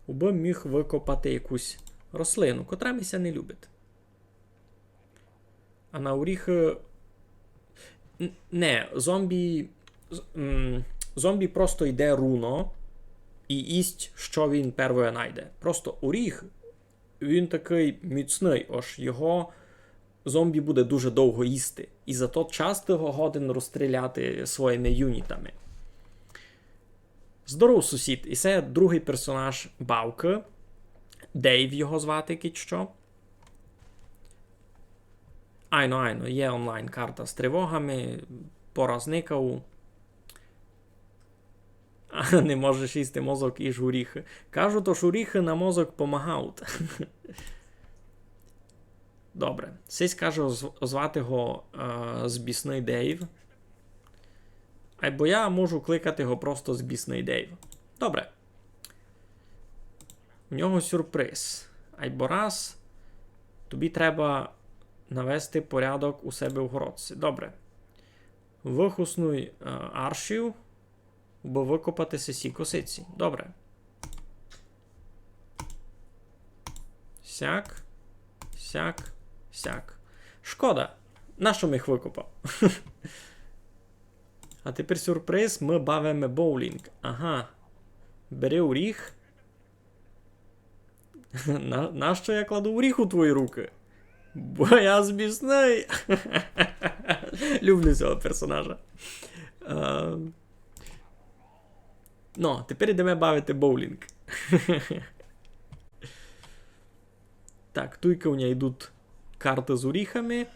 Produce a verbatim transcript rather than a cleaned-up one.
Убы міг выкопати якусь рослину, котра ми ся не любить. А на оріхы... Н-, не, зомбі... з-, м, зомбі просто йде руно і їсть, што він первоє найде. Просто оріх, він такый міцный, ож його зомбі буде дуже довго їсти. І зато часто його годен розстріляти своїми юнітами. Здоров, сусід. І се другый персонаж бавкы. Дейв його звати, кідь што. Айно, айно, є онлайн-карта з тривогами, пораз никав. А не можеш їсти мозок, їж оріхы. Кажуть, ож оріхы на мозок помагають. Добре. Сись каже озв-, озвати го, е, Збісный Дейв. Айбо я можу кликати го просто Збісный Дейв. Добре. У нього сюрприз. Айбо раз, тобі треба навести порядок у себе в городці. Добре. Выхоснуй, е, аршів, бо выкопати сесі косиці. Добре. Сяк, сяк, сяк. Шкода. Нащо м їх выкопав? А тепер сюрприз, мы бавиме боулінґ. Ага. Бери оріх. На, нащо я кладу оріх у твої рукы? Бо я Збісный. Люблю сього персонажа. Е, ну, тепер йдеме бавити боулінґ. Так, туйка у ня йдуть карты з оріхами.